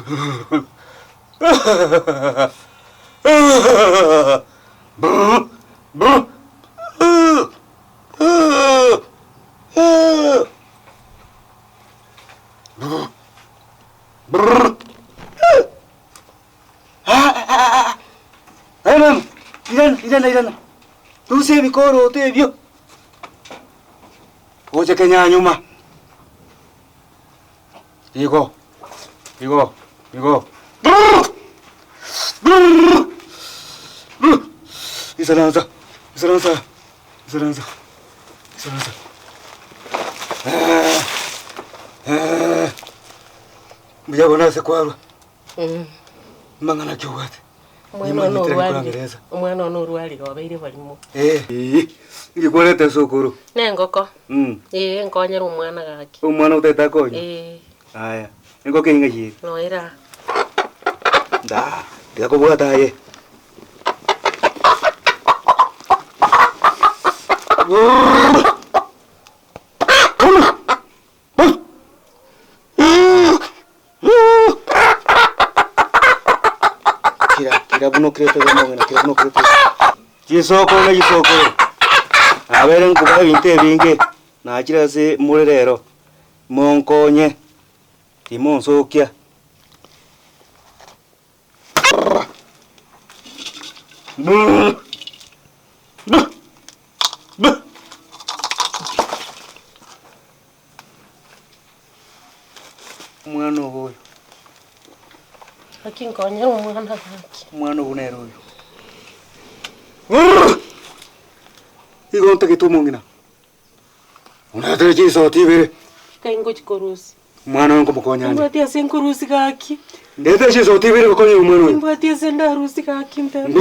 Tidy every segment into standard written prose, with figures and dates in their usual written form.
Aye mama, irana, irana, irana. Rusia ebikoroto ebio. Gocha Kenya nyuma. Igo, igo, igo. Isaransa, isaransa, isaransa, isaransa. Mbuya bono ase kwarwa. Amang'ana ki obwate? Omwana one Nimanyete naki orwarire, korangeresa. omwana one orwarire obeire barimo. Eh, inki kwareta ase okoro? Nengoko, Mm. ee nkonyere omwana gaki. Omwana otagete akonywe? Ee. Aya, engoko eye ng'ai ere? Noere aa. Ndaa, tiga kobwata aye. Kira, kira buna okirete iga omong'ina, kira buna okirete iga. Chisokoro na chisokoro, nabeire nkobaa ebinto ebinge, nachire ase more rero, monkonye, timonsokia. Omwana obo oyo. Gaki nkonyere omwana gaki. Omwana obo nere oyo. Igo ntagete omong'ina. Ondetere chisoti ibere. Kai ngochi korusia. Omwana oyo nkomokonya ande. Nimbwati ase nkorusia gaki. Ndetere chisoti ibere ngokonye omwana oyo. Nimbwati ase ndarusie gaki ntebe.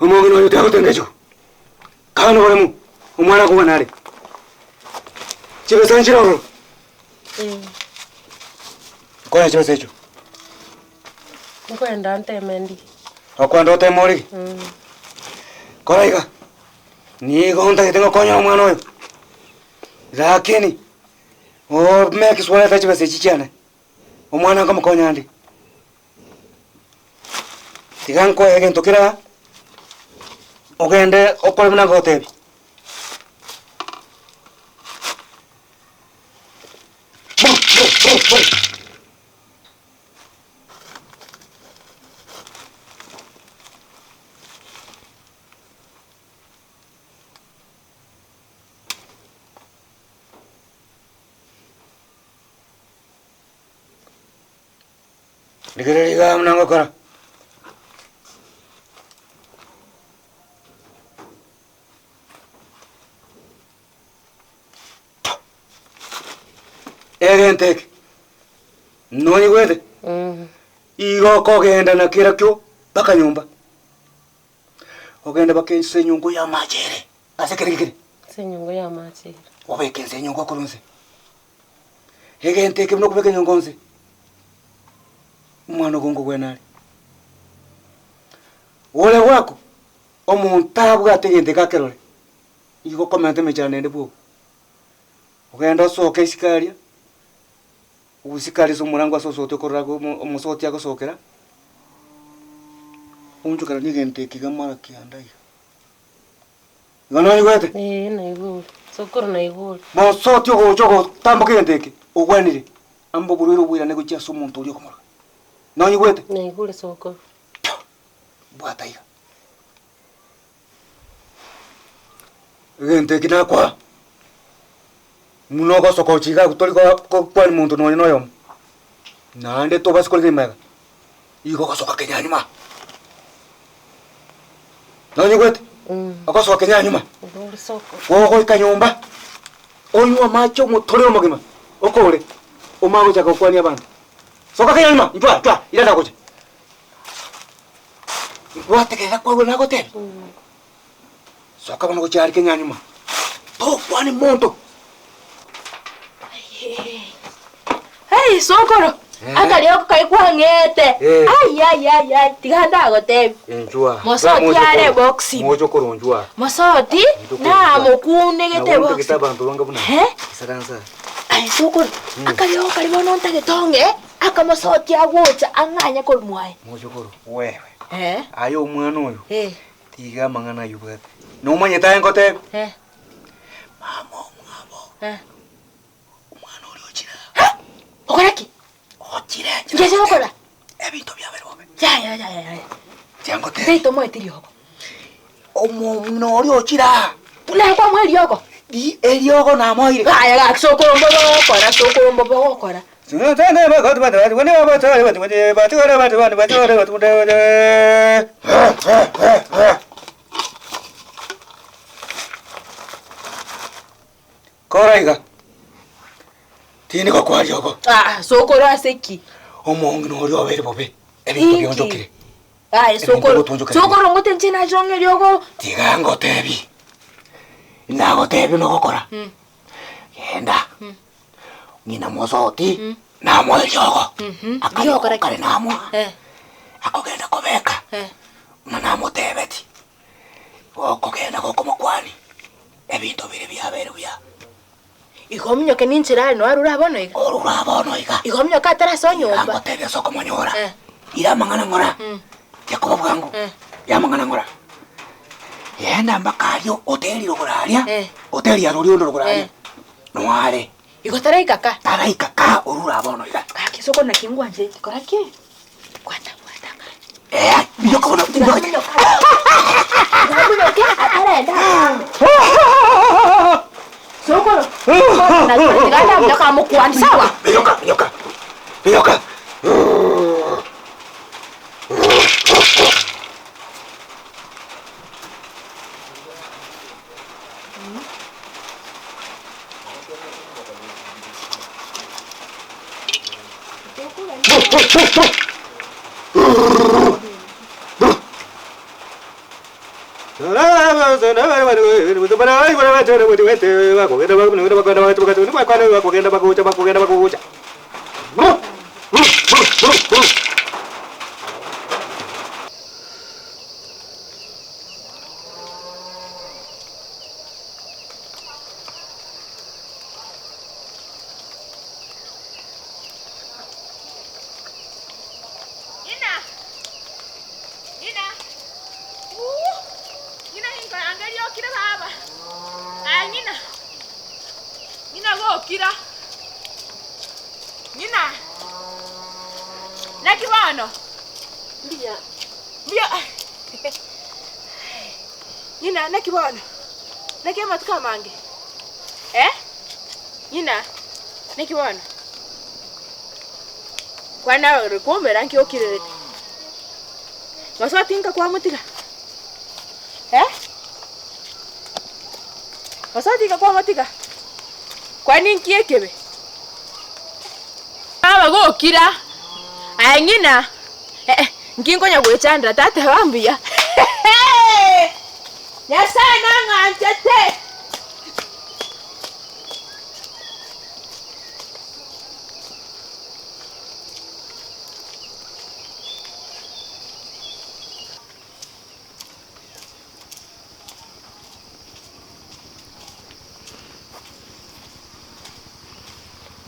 Omong'ina oyo tagotengechwa, kaba noboremu, omwana akogwana are. Chibesa nchire ororo, nkoe chibesa echio. Nkoenda nteme ndigie. Okoenda oteme origie? Kora iga, nigo ntagete ngokonye omwana oyo, lakini omeke sure chibesa echi chiane. Omwana nkomokonya ande, tiga nkoe egento kera aa, ogende okore buna ngogotebia. Rigereria iga buna ngokora. Egento eke, nonigwete? Igo okogenda na kerakio mpaka nyomba, ogende mpaka ase enyongo ya amache ere, ase ekero kere. Ase enyongo ya amache ere. Obeke nse enyongo okorwa nse. Egento eke buna okobeka enyongo nse, omwana ogo nkogwena are. Ore gwako, omonto abwate egento eke akerore, nigo okomenta emechando ende bwogo. Ogende osoke isiko aria, osike aria ase omorango ase osote okorora iga omo omosoti agosokera, oonchokeranie egento eke iga mara kianda iga. Igo noigwete? Ee, naigure. Sokoro naigure. Mosoti ogocha ogotamboka egento eke, ogwenire, amo oborwaire oboirane gochia ase omonto oria okomoroka. Noigwete? Naigure sokoro. Pio! Bwata iga. Egento eke nakoa, buna ogosoka gochia iga abwo tori gokwania monto nonye na oyomo, naende tobasa korigia magega, igo ogosoka kenyanyuma. Nonyigwete? Ogosoka kenyanyuma, gogoika nyomba, onywe amache omotore omogima, okore, omanye gochaka gokwania abanto. Soka kenyanyuma, inchuo aa, inchuo aa, irana gocha. Gwategerera kwarua nagotebia? Soka bono gochia aria kenyanyuma, tokwane monto. Hey, sokoro! Akariogo karia kwang'ete. Eh. Ai ai ai ai tiga ndagotebie. Inchwa. Mosoti are ebox. Mochokoro inchwa. Mosoti namokunegete Nabo ebox. ntagete abanto bange buna. Eh? Isaransa. Aye sokoro, akariogo karia bono ntagete ong'e, akamosoti agocha ang'anye korwa mwaye. Mochokoro, wewe. Eh? Aye omwana oyo. Eh. Tiga amang'ana ayio obwate. Nomanyete aye ngotebe? Eh. Mama omwabo. Eh. Omwana oria ochire aa. Okora ki? Ochire. Ngeche gokora? Ebinto biabeire bobe. Yaya yaya yaya. Tiga ngotebie. Tari tomoeti riogo. Omong'ina oria ochire aa. Buna aye kwamoa eriogo? Ri eriogo namoeire. Yaya gaki sokoro mbobe ogokora, sokoro mbobe ogokora. Kora iga, tindi gokwa riogo. Aa, sokoro ase ki? Omong'ina oria obeire bobe, ebinto Inki? bionchokire. Aye Ebinto sokoro, gotonchokera sokoro ngote inche nache ong'e riogo. Tiga ngotebi, nagotebi nogokora, genda ng'ina mosoti namoe riogo, akariogo Riogo kare namoa, Eh. akogenda kobeka, Eh. buna namotebeti, gokogenda gokomokwani. Ebinto biria biabeire buya. Igo ominyoke ninchera are noe arure bono iga. Orure bono iga. Igo ominyoke atare ase onyomba. Angotebia ase okomonyora. Eh. Ira amang'ana ng'ora. Tiakoba bwango. Eh. Ira amang'ana ng'ora. Genda mpaka aria oteri rogoro aria. Eh. Oteri ya roria onde rogoro aria. Eh. Noe are. Igo taraika ka. Taraika ka orure bono iga. Gaki sokoro naki ngwancherete kora ki? Bwata bwata ng'a. Eh, minyoka bono, Tiga minyoka. minyoka. Tiga minyoke atarenda akambe. Sokoro. Tiga ndaminyoka amokwani sawa? Minyoka, minyoka. Minyoka. Ng'ina! Ng'ina! Ooh! Ng'ina inkorangeria okire baba. Aye ng'ina. Ng'ina gokira. Ng'ina. Naki bono? Mbuya. Mbuya. Ng'ina naki bono? Naki amatuko amange? Eh? Ng'ina, naki bono? Kwana ore koumera nki okirerete? Gose otinka kwamotiga? Eh? Gose otinka kwamotiga? Kwani nki ekebe? Baba gokira, aye ng'ina, eh, nki nkonya gwechandera tateba mbuya. Nyasae nang'anchete.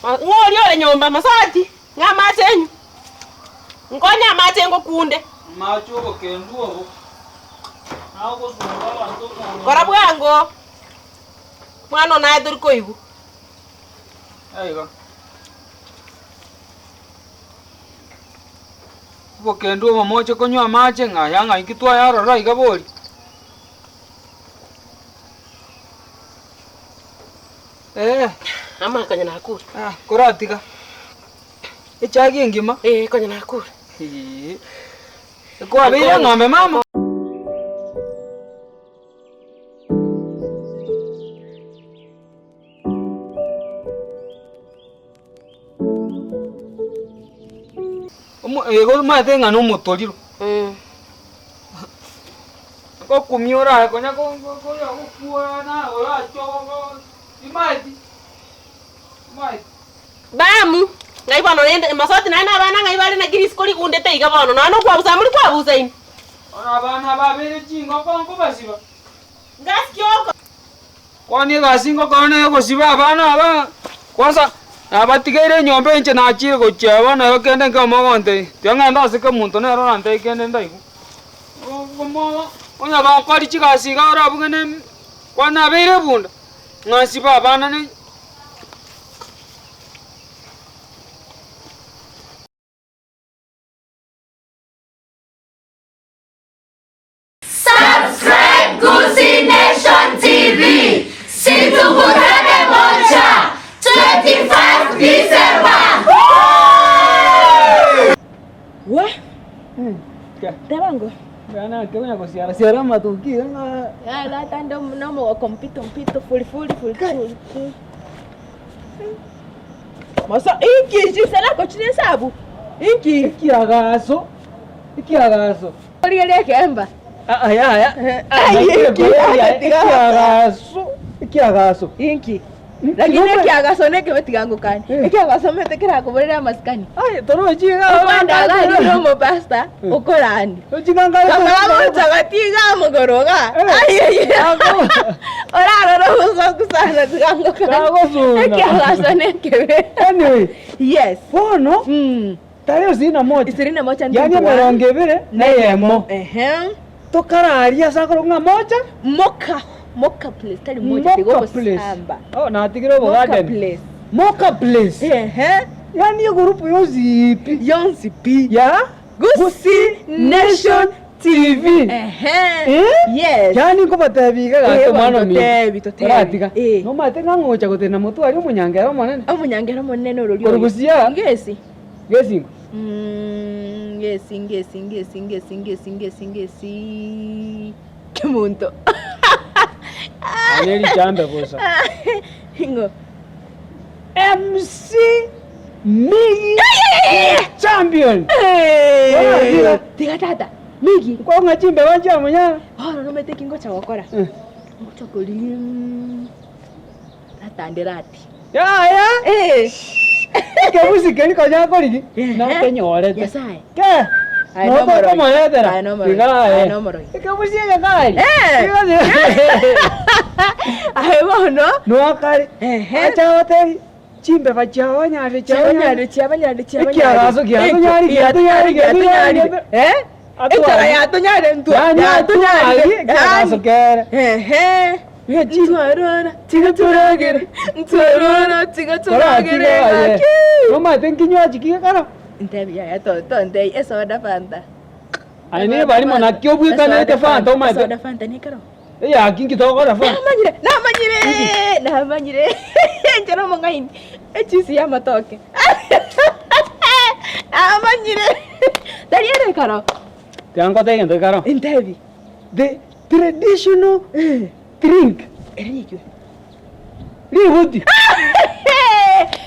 Ng'o oria ore nyomba masati? Ng'a amache enywe? Nkonye amache ngokunde. Amache obokendu obo, nagosunga abanto omonto. Kora bwango, mwana one aye tori koigwa. Aiga. Obokendu obo moche konywa amache ng'a aya ng'a inki twayarora iga bori. Eh. Ama konya nakure. Ah, koratiga. Echagi engima? Eh, konya nakure. Eeh. Ekwabeire eng'ombe mama? Omo igo omanyete ng'a nomotoriro. Ngokumia orae konya ko- ko- konya gokuana orache ogo imaeti, imaeti. Bamu. Ng'ai bono rende Masoti naye na abana ng'ai bare naki risiko rigundete iga bono nonya nokwabusa muri kwabusa inwe. Bono abana babeire chingoko nkobasiba. Ngasi ki oko. Kwani egasi ngokora neye gosiba abana aba, kwanza nabatigeire enyomba inche nachire gochia bono ero kende nkemo mogontebia, tiga ng'ende ase kemonto nere orantebie kende ndaigwe. Onye gokori chigasi iga orabuge ne kwani nabeire ebunda, ng'a nsibe abana ne. Subscribe Gusii Nation TV. Situkutane Mocha 25 December. Wa. Tebango. Siara amatuki iga ng'a. Ya tata ndo nomogoko mpito mpito fuli fuli fuli fuli. Moso inki chisana kochire esabu? Inki? Ekiagaso, ekiagaso. Origereria ekeemba. Aa yaya. Ai, inki? Ekiagaso, ekiagaso. Inki? Lakini ekiagaso nekebe tiga ngokanie. Ekiagaso omanyete kerakoborere amasikani. Aye torochi iga. Okwenda iga aria ore omopastor okorani. Rochi ng'a ngare Kamara gocha gati iga amagoro iga. Ai orarore obosoku sana tiga ngokanie. Kagosuna. Ekiagaso nekebe. Anyway, Yes. bono tarehe ishirini na moja. Ishirini na moja Yaani emerongo ebere na eyemo. Ehe. Tokararia ase akorokwa ng'a mocha. Moka Moka place tari mocha tiga Moka place. ogosamba. Oh, natigire Moka obogarden. place. Moka place. Ehe. Yaani egurupu yonsi pi. Yonsi pi. Ya Gusii Nation TV. Ehe. Eh? Yes. Yaani nkobatebi iga gaki Eh, omwana ominto. totebi, totebi. Oratiga. Eh. Nomanyete ng'a ngocha gotena motwe aria omonyangero omonene. Omonyangero omonene orori Korwa oyo. Busia. Ngesi. Gesingo. Mm, ngesi ngesi ngesi ngesi ngesi ngesi ngesi kemonto. Ane richambe bosa. Ing'o? MC Miggy Champion. Hey! Tiga tata. Miggy. Nkong'a chimbeba chiamonyara. Bono nomanyete ki ngocha gokora? Eh. Ngocha korigia tata nderati. Yaya. Eh. Ekebusi keria konya akorigi Ehe. nakenyorete. Nyasaye. Ke. Aye Noko nomorogi. okomoretera. Aye nomorogi. Iga Aye aye. nomorogi. Ekebusi eke kari. Eh. Aye bono. Noakare. Ehe. Acha agotebi chimbeba chiao nyare chiao nyare. Chiabanyare chiabanyare chiabanyare. Ekiagaso giatonyari giatonyari giatonyari. Eh? Echara yatonyare ntwa. Yani Yatonyarire. ekiagaso kere. Ehe. Echi. Ntwarora tiga toragere. Ntwarora tiga toragere. Koratiga aye. Gaki. Nomanyete nkinywaji ki gekara? Ntebi yaya to to ntei esoda fanta. Aye nigo barimo naki obwekanete fanta omanyete. Esoda fanta nekero. Eyaki nki togokora fanta? Namanyire, namanyire, namanyire. Inche nomong'aini. Ejuice ya amatoke. Namanyire. Tari ere ekero. Tiga ngote egento gekaro. Ntebi. The traditional drink. Ere nekio. Ributi.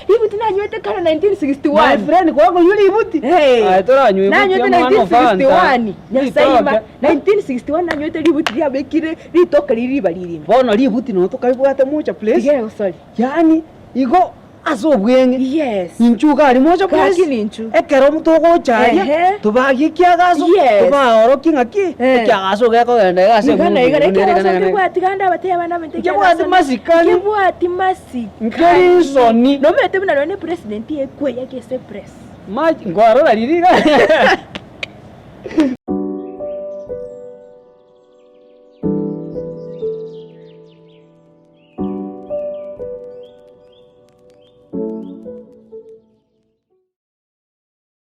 Ributi nanywete kare 1961. My friend kwakonywa ributi? Hey. Aye toranywa ibuti Nanywete omwana o Fanta. 1961. Nyasaima. Ritoke. 1961 nanywete ributi riabekire ritoke riria riba ririme. Bono ributi nonya tokaribwate mocha place. Tiga egosori. Yaani igo ase obweng'e. Yes. Inchuo iga aria mocha place. Gaki ninchu. Ekero togocha aria, Ehe. tobagie ekiagaso, Yes. tobaorokie ng'aki, Eh. ekiagaso gekogenda iga ase Iga na iga na emundu ekiagaso ere iga na iga. nkebwati gande abatebia abana baminto Nkebwati masikani. Nkebwati masikani. Nkeri nsoni. Nomanyete buna nonye ne president ekweya gese press. Machi, nkwarora riria iga.